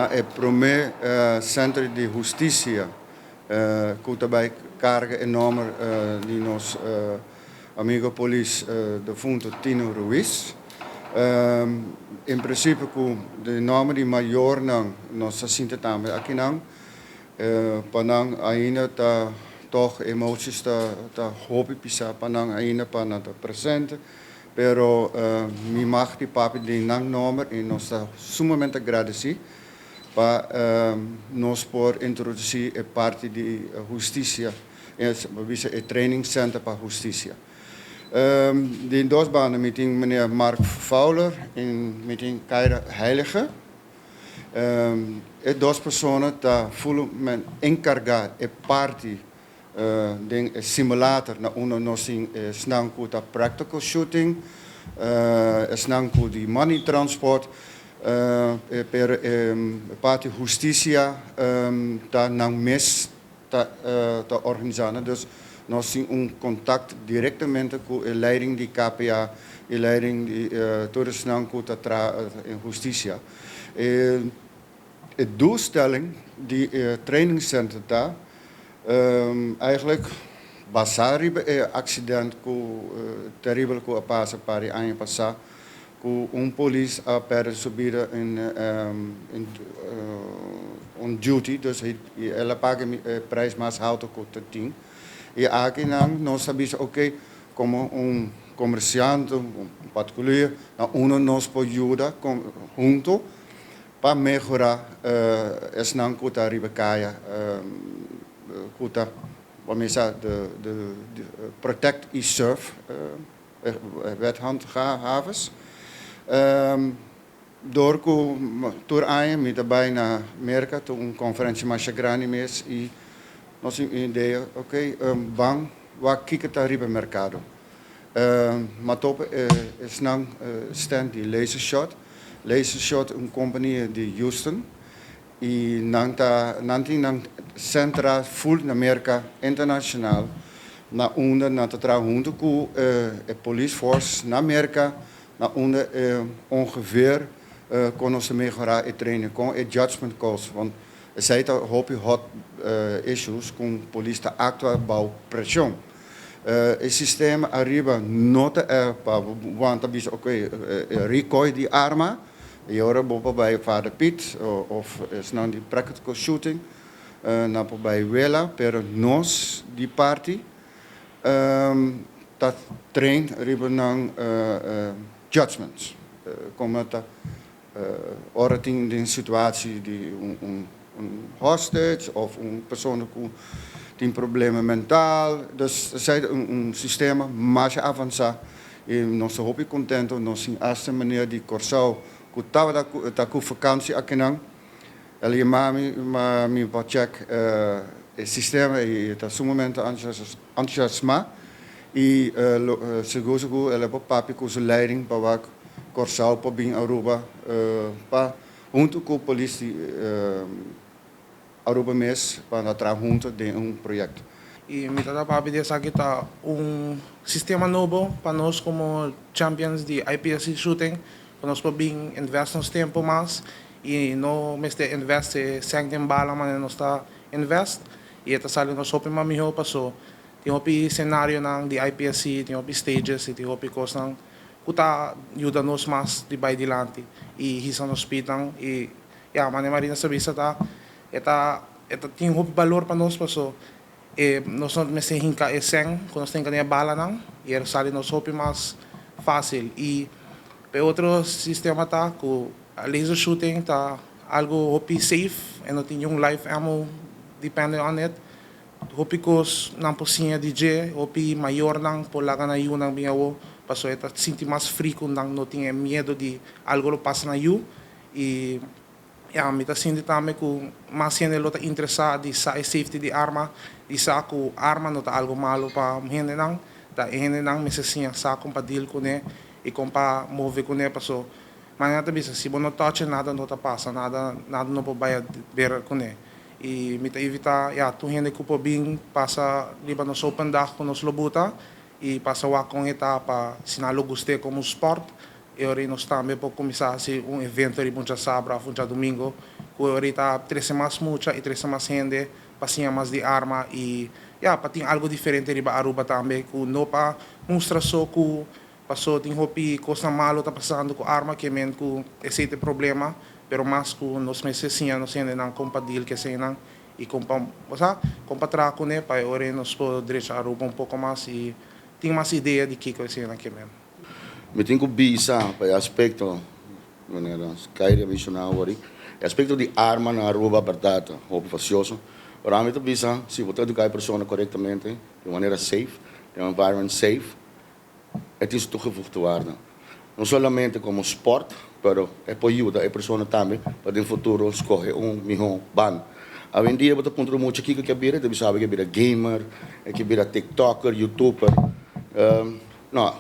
Ta e promé sentro di hustisia ku ta bai karga e nòmber di nos amigo polis defunto Tino Ruiz. En prinsipio ku di nòmber di mayornan nos ta sinti tambe akinan pa nan ainda ta tòg emoties ta hopi pisá pa nan ainda pa nan ta presente. Pero mi mag di papia den nan nomber y nos ta sumamente agradeci pa nos por introduci e parti di husticia, bisa e training center pa husticia. Den dos banda mi tin meneer Mark Fowler y mi tin Kyra Heilige. E dos persona ta fulmente encarga e parti den e simulator na unda nos tin esnan ku ta practical shooting, esnan ku di money transport, pero e parti hustisia ta nan mes ta organisa nan. Dus nos tin un kontakt direktamente ku e leiding di KPA, e leiding di tur esnan ku ta traha den hustisia. E doelstelling di e training center ta eigenlijk basá riba e accident ku teribel ku a pasa par di aña pasá ku un polis a pèrdè su bida in on duty, dus el a paga e prijs mas halto ku ta tin. I akinan nos a bisa oke, komo un komersiante, un partikulier, na unda nos por yuda hunto pa mehorá esnan ku ta riba kaya ku ta bo mester de protect i serve wet handhavers. Dor ku tur aña mi ta bai na Merka ta un konferensia masha grandi mes i nos tin un idea, ok, ban wak kiko ta riba merkado. Ma topa esnan stand di Laser Shot. Laser Shot un kompania di Houston i nan ta nan tin nan sentra ful na Merka internashonal na unda nan ta traha huntu ku e police force na Merka na unda ongeveer kon nos ta mehorá e training kon e judgment calls want esei ta hopi hot issues kon polis ta aktua bou preshon. E sistema ariba no ta e pa bo wanta bisa ok e recoil di arma y ora bo por bay Vader Piet of esnan di practical shooting nan por bay wela pero nos di parti ta train riba nan judgments como ta ora tin den situatie di un hostage of un persona ku tin problema mental. Dus esei ta un sistema masha avansa i nos ta hopi kontento. Nos tin asta meneer di Kòrsou ku tabata ta ku vakansi akinan. El a yama mi ma mi por chèk e sistema i e ta sumamente entusiasmá i sigur sigur el a por papia ku su leiding pa wak Kòrsou por bin Aruba pa huntu ku polis di Aruba mes pa nan traha huntu den un proyekto. I mi ta ta papia di esaki ta un sistema nobo pa nos komo champions di IPSC shooting pa nos por bin invest nos tempo mas i no mester invest e sèn den bala manera nos ta invest i e ta sali nos hopi mas mihó paso tin hopi senarionan di IPSC, tin hopi stages i tin hopi kosnan ku ta yuda nos mas di bai dilanti i hisa nos speednan i ya manera Marina sa bisa ta e ta e ta tin hopi balor pa nos paso e nos no mester hinka e sèn ku nos ta hinka den e balanan i e sali nos hopi mas fásil i e otro sistema ta ku laser shooting ta algo hopi safe e no tin niun live ammo depending on it. Hopi kos nan por siña di dje, hopi mayornan por laga nan yunan bin awo pasobra e ta sinti mas fri ku nan no tin e miedu di algo lo pasa na yu. I ya, mi ta sinti tambe ku mas hende lo ta interesá di sa e safety di arma, di sa ku arma no ta algo malu pa hendenan, ta e hendenan mester siña sa kon pa deal kuné i kon pa move kuné paso manera ta bisa si bo no touch e nada no ta pasa, nada nada no por bai a bera kuné. I mi ta invitá ya tur hende ku por bin pasa riba nos open dag ku nos lo buta i pasa wak kon e ta pa si nan lo gust'é komo un spòrt. Y awor nos tambe por cuminsa haci un evento di un diasabra, un diadomingo, cu awor ta trece mas mucha y trece mas hende, pa mas di arma y ja, pa tin algo diferente riba Aruba tambe, cu no pa mustra so cu paso tin hopi cos malo ta pasando cu arma, kiermen cu esey ta problema, pero mas cu nos mester siña nos hendenan con pa deal cu eseynan y con pa, osea, con pa traha cune, pa awor nos por drecha Aruba un poco mas y tin mas idea di kico eseynan kiermen. Mi tin cu bisa pa e aspecto, manera Kyrie a menciona awor, e aspecto di arma na Aruba, berdad, hopi fastioso. Pero ami ta bisa, si bo educa e persona corectamente, di manera safe, di un environment safe, het is toegevoegde waarde. No solamente como sport, pero e por yuda e persona tambe pa den futuro scoge un miho baan. Hoy en dia, bo ta puntra mucha kico kier bira, debe sabi kier bira gamer, kier bira TikToker, YouTuber. No,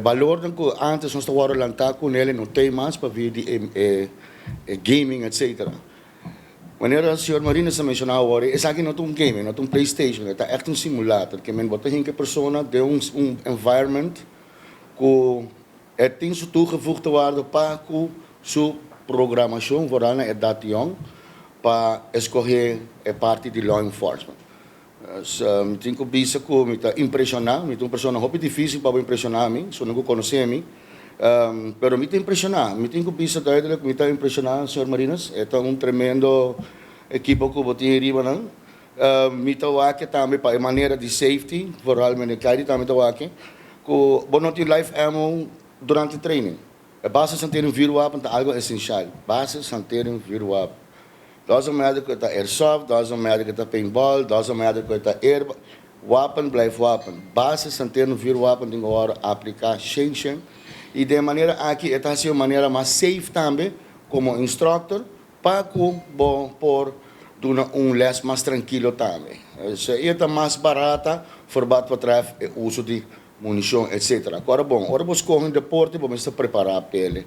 balor cu antes nos tabata lanta cune no tin mas pa via di gaming, etc. Manera señor Marina a menciona awor, esaki no ta un gaming, no ta un PlayStation, ta echt un simulator, kiermen bo ta hinca persona den un environment cu e tin su toegevoegde waarde pa cu su programacion, vooral na edad jong, pa scoge e parti di law enforcement. Dus, mi tin cu bisa cu mi ta impresiona, mi ta un persona hopi dificil pa impresiona mi, so no conoce mi, pero mi ta impresiona, mi tin cu bisa duidelijk, mi ta impresiona, señor Marinas, ta un tremendo ekipo cu bo tin ariba nan. Mi ta wak tambe pa manera di safety, vooral meneer Kyrie tambe ta wak, cu bo no tin live ammo durante training. E basishantering vuurwapen ta algo esencial. Basishantering vuurwapen. Doesn't matter cu ta airsoft, doesn't matter cu ta paintball, doesn't matter cu ta air. Wapen blijft wapen. Basishantering vuurwapen tin cu aplica shen shen. Y di manera aki ta un manera mas safe tambe como instructor pa cu bo por duna un les mas trankil tambe. E ta mas barata voor wat betreft e uso di municion, etc. Awor, bon, ora bo scoge un deporte, bo mester prepara p'e.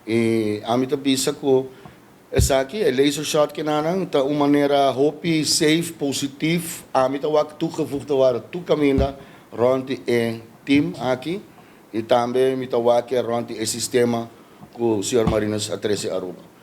Y ami ta bisa cu esaki e laser shot cu nan ta un manera hopi safe, positief. Ami ta wak toegevoegde waarde tur caminda rond e team aki y tambe mi ta wak rond e sistema cu señor Marinas a trece Aruba.